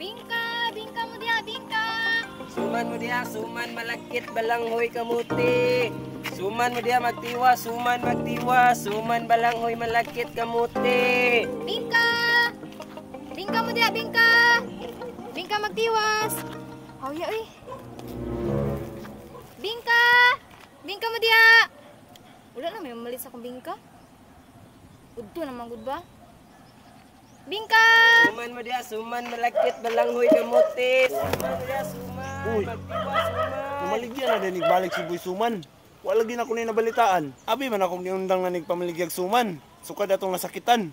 Bingka! Bingka mo diha, bingka! Suman mo diha, suman malagkit balanghoy kamuti. Suman mo diha magtiwa, suman magtiwa, suman balanghoy malagkit kamuti. Bingka! Bingka mo diha, bingka! Bingka magtiwas! Hawya uy. Bingka! Bingka mo diha! Wala na may mamalit sa akong bingka. Udto naman gud ba? Bingka! Suman mo diha, suman malagkit balanghoy kamuti. Suman mo diha, suman Uy. magtiwa, suman. Namaligya na din balik si Boy Suman. Wala gin ako ni nabalitaan. Abi man akong niundang na nagpamaligyag suman. Sukad atong nasakitan.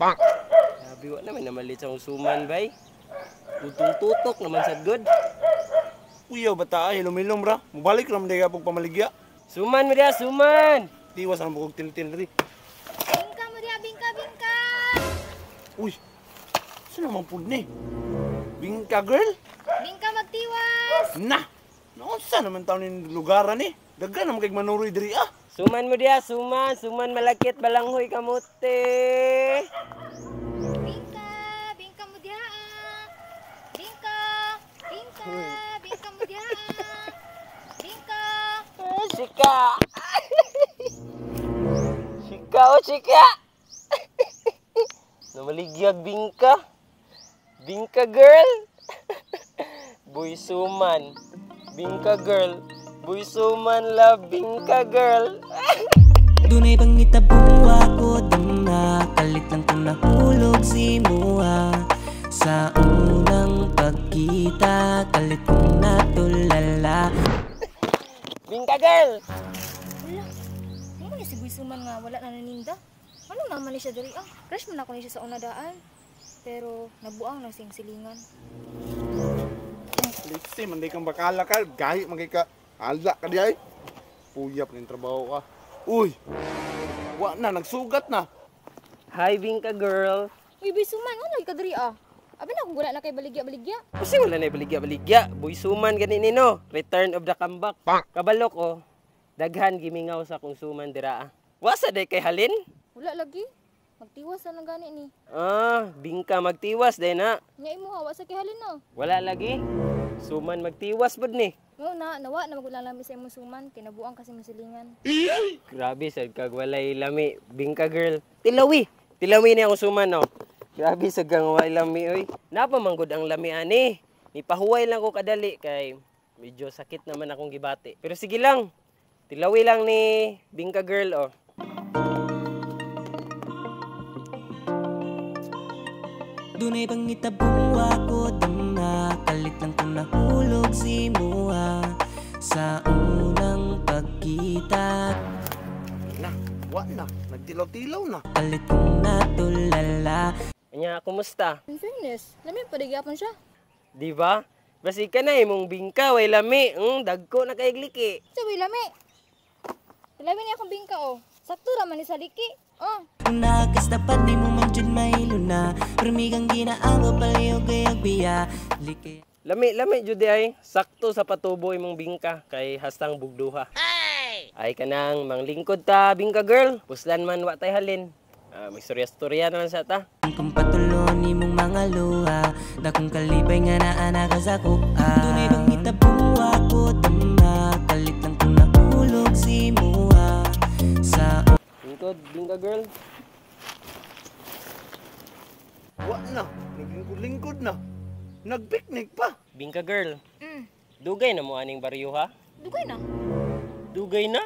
Sabi wa na may namalit sa akong suman bay. Tutong tutok naman sad good. Uyaw bata ay hilom-hilom ra. Mubalik ra man dayag pamaligya. Suman mo diha, suman. Tiwas ang bukog tiltil ri. Bingka mo diha, bingka, bingka! Uy. Sino man pud ni? Bingka girl? Bingka magtiwas! Na. Naunsa naman taon ni lugaran ni? Daghan naman kay manuroy diri ah. Suman mo diha, suman, suman malagkit balanghoy kamuti. Bingka! Bingka mo diha ah! Bingka! Bingka! Bingka mo diha ah! Bingka! Ah, Sika. Sika oh, sika. Namaligyag bingka. Bingka girl. Boy suman. Bingka girl. Boy suman love bingka girl. Dunay pangitabo ako dama. Kalit lang kung nahulog si Mua. Sa unang pagkita, kalit kong natulala. Bingka girl. Wala. Ano ni si Boy Suman nga wala na naninda? Ano naman ni siya diri ah? Crush man ako ni siya sa una daan. Pero nabuang na siyang silingan. Let's man kang bakala ka. Gahi man kay ka. Ala ka di ay. Puyap ning trabaho ka. Uy. Wa na nagsugat na. Hi bingka girl. Uy, Boy Suman, ano lagi ka diri ah? Abi na kung wala na kay baligya-baligya. Kasi wala na baligya-baligya. Boy suman gani nino. Return of the comeback. Kabalok oh. Daghan gimingaw sa kong suman dira ah. Wasa day kay halin? Wala lagi. Magtiwas na lang gani ni. Ah, bingka magtiwas day na. Nya imo ha, wa sa kihalin no. Wala lagi. Suman magtiwas bud ni. Mao na, nawa na magulang lami sa imong suman, kinabuang kasi mong silingan. Grabe sad kag walay lami, bingka girl. Tilawi. Tilawi ni akong suman no. Grabe sa gang walay lami oy. Napa man gud ang lami ani. Nipahuway lang ko kadali kay medyo sakit naman akong gibati. Pero sige lang. Tilawi lang ni bingka girl oh. Dunay pangitabo ako dama. Kalit lang kung nahulog si Mua. Sa unang pagkita, Na, wa na. Nagtilaw-tilaw na. kalit kong natulala. Anya, kumusta? In fairness, lami pa gyapon siya. Di ba? Basi ka na imong bingka way lami. Dagko na kay liki. Sa way lami. Lami ni akong bingka oh. Sakto ra man ni sa liki. Oh, Nakas dapat di mo man jud mahiluna. Permigang ginaamo palihog kayog biya. Liki Lami lami jud ay sakto sa patubo imong bingka kay hastang bugduha. Ay kanang manglingkod ta bingka girl. Puslan man wa tay halin. Ah, may storya-storya na lang sa ta. Kung patulon nimong mga luha, dakong kalipay nga naa ka sa kuha. Dunay pangitabo ako dama. Kalit lang kung nahulog si Mua. Sa Lingkod bingka girl. Wa na. Naglingkod-lingkod na. Nagpiknik pa. Bingka girl. Dugay na mo aning baryo ha? Dugay na. Dugay na?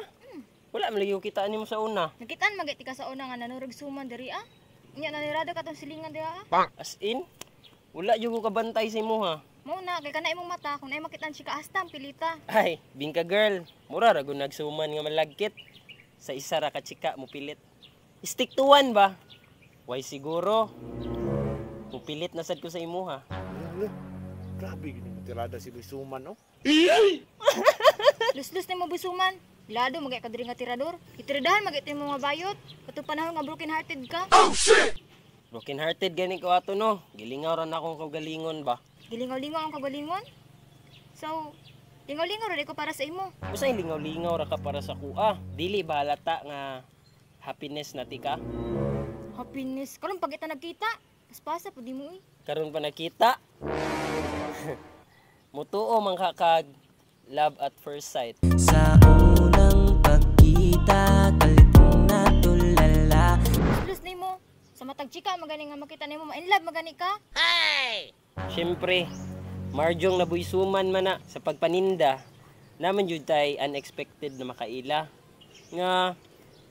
Wala man lagi ko kitaan nimo sa una. Nakitaan magay ka sa una nga nanurog suman diri ah. Nya nanirada ka tong silingan diri ah. As in, wala jud ko kabantay sa imo ha. Mao na kay kana imong mata kung nay makitaan siya ka hasta ang pilita. Ay, bingka girl, mura ra gud nagsuman nga malagkit. Sa isa ra ka chika mo pilit. Stick to one ba? Why siguro? Mupilit na sad ko sa imuha. Wala. Grabe gini mo tirada si Boy Suman oh. Luslus na mo busuman. Lado magay ka diri nga tirador. Itiradahan magay mo mga bayot. Katong panahon nga broken hearted ka. Broken hearted gani ko ato no. Gilingaw ra na akong kaugalingon ba. Gilingaw-lingaw ang kagalingon. So, lingaw-lingaw ra ko para sa imo. Usa lingaw-lingaw ra ka para sa kuha. Dili ba halata nga happiness na ti ka? Happiness. Karon pag kita nagkita, paspasa pud mo eh. Karon pa nakita. Mutuo man ka kag love at first sight. Sa unang pagkita, kalit kong natulala. Plus nimo, sa matag chika magani nga makita nimo ma in love magani ka. Siyempre, marjong nabuy suman man na sa pagpaninda, naman jud tay unexpected na makaila nga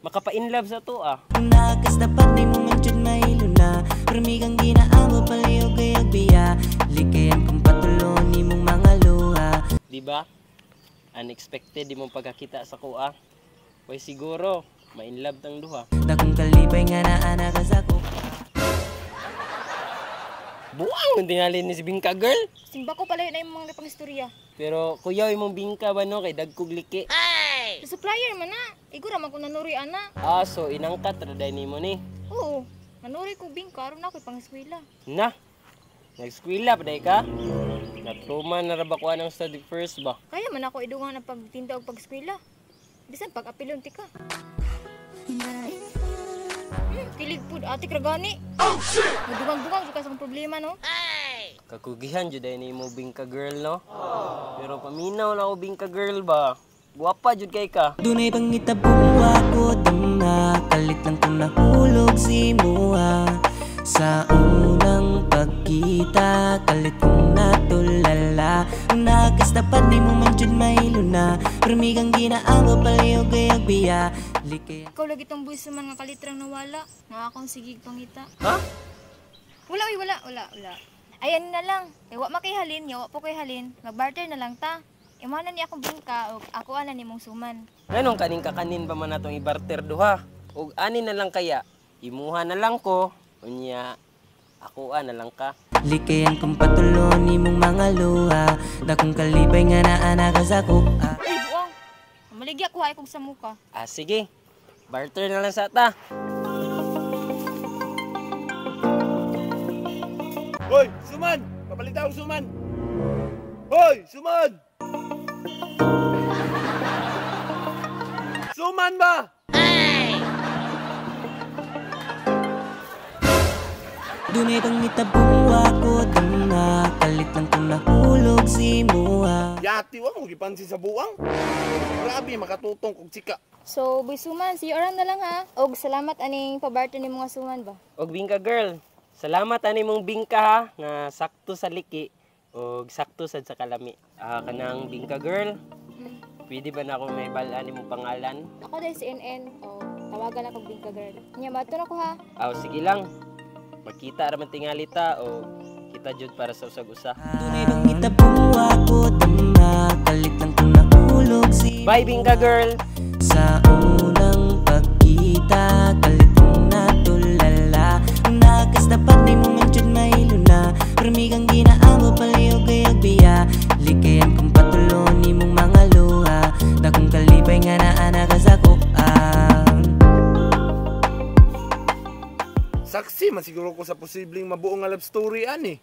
makapa-inlove sa to ah. Nakas dapat di mo man jud mahiluna. Permigang ginaamo palihog kay agbiya. Likayan kong patulon nimong mga luha. Di ba? Unexpected di mo pagkakita sa kuha. Way siguro, ma-inlove tang duha. Dakong kalipay nga naa ka sa ko. Buang ang tingali ni si Bingka girl. Simba ko palayo na imong mga pangistorya. Pero kuyaw imong bingka ba no kay dagkog liki. Sa supplier man na. Igura man ko nanuri ana. Ah, so inangkat ra day nimo ni. Oo, nanuri ko bingka aron na ako'y pangiskwela. Na. Nag-eskwela pa day ka? Natruma na ra ba kuha ng study first ba? Kaya man ako idungan ang pagtinda og pagskwela. Bisan pag apilon ti ka. Kilig pud ate kragani. Oh shit. Nagdugang-dugang jud ka sa akong problema no. Kakugihan jud ay nimo bingka girl no. Pero paminaw na ako bingka girl ba. Guwapa jud kay ka. Dunay pangitabong ko dama. Kalit lang kung nahulog si Mua. Sa unang pagkita, kalit kong natulala. Nakas dapat di mo man jud mahiluna. Permigang ginaamo palihog kay agbiya. Likayan Ikaw lagi tong buwis man nga kalitrang nawala. Nga akong sigig pangita. Ha? Wala oy, wala, wala, wala. Ayan na lang. Kay wa makay halin, nya wa po kay halin. Magbarter na lang ta. Imanan ni akong bingka og ako ana nimong suman. Nganong kaning kakanin pa man natong ibarter duha? Ug ani na lang kaya? Imuha na lang ko. Unya, akoa na lang ka. Likayan kong patulon nimong mga luha. Dakong kalipay nga naa ka sa kuha. Uy, buang. Maligya ko ay kog sa muka. Ah, sige. Barter na lang sa ta. Hoy, suman! Papalit ako suman! Hoy, suman! Suman ba? Dunay pangitabong ko dama. Kalit lang kung nahulog si Mua. Yati wa mo gipansin sa buang. Grabe makatutong kog chika. So, boy suman, see you around na lang ha. Og salamat aning pabarter nimo nga suman ba. Og bingka girl, salamat ani mong bingka ha nga sakto sa liki og sakto sad sa kalami. Ah, kanang bingka girl, pwede ba na ako may balaan imong pangalan? Ako dahil si NN o tawagan ako bingka girl. Nya mato na ko ha. Aw, sige lang. Magkita ra man tingali ta o kita jud para sa usag-usa. Dunay pangitabong ko dama. Kalit lang kung nahulog si Bye bingka girl. Sa unang pagkita, kalit kong natulala. Nakas dapat di mo man jud mahiluna. Permigang ginaamo palihog kay agbiya. Likayan kong patulon nimong mga luha. Dakong kalipay nga naa ka sa kuha. Saksi man siguro ko sa posibleng mabuo nga love story ani.